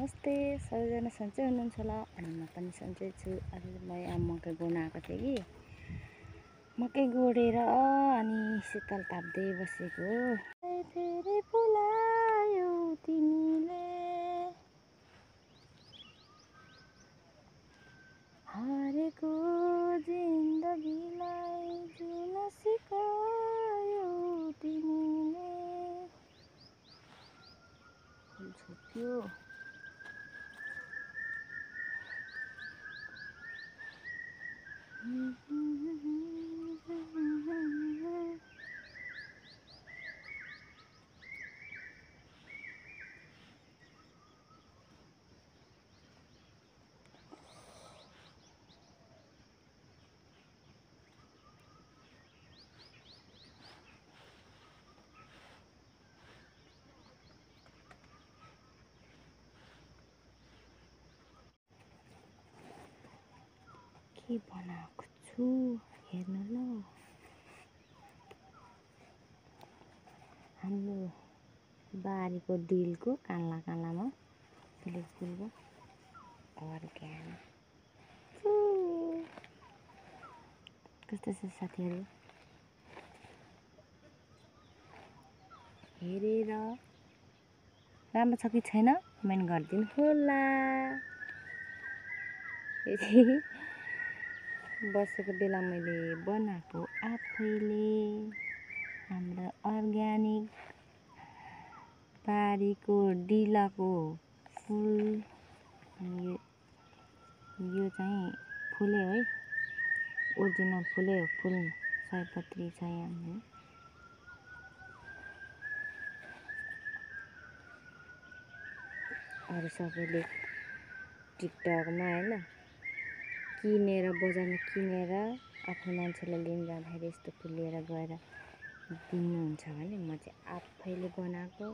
नमस्ते सबैजना सन्चै हुनुहुन्छ होला अनि म पनि सन्चै छु। आज म यहाँ मकै गोड्न आएको थिएँ कि मकै गोडेर अनि शीतल ताप्दै बसेको हो। फेरि फुलायौ तिमीले हारेको जिन्दगीलाई जिउन सिकायौ तिमीले। फुल छोप्यो के बनाएको छु हेर्नु ल। हाम्रो बारीको डिलको कान्ला कान्लामा फुलेको फुलको अर्ग्यानिक कस्तो छ साथीहरू, हेरेर राम्रो छ कि छैन कमेन्ट गरिदिनु होला। बसेको बेला मैले बनाएको आफैले हाम्रो अर्ग्यानिक बारीको डिलाको फुल। अनि यो चाहिँ फुले है, ओरिजिनल फुले हो, फुल सयपत्री छ यहाँ। अरू सबैले टिकटकमा होइन किनेर बजारमा किनेर आफ्नो मान्छेलाई लिन जाँदाखेरि यस्तो फुल लिएर गएर दिनुहुन्छ भने म चाहिँ आफैले बनाएको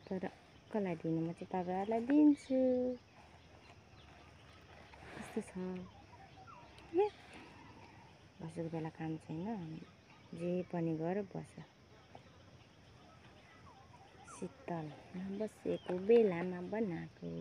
तर कसलाई दिनु, म चाहिँ तपाईँहरूलाई दिन्छु। कस्तो छ बसेको बेला काम छैन, जे पनि गर बस। शीतल बसेको बेलामा बनाएको।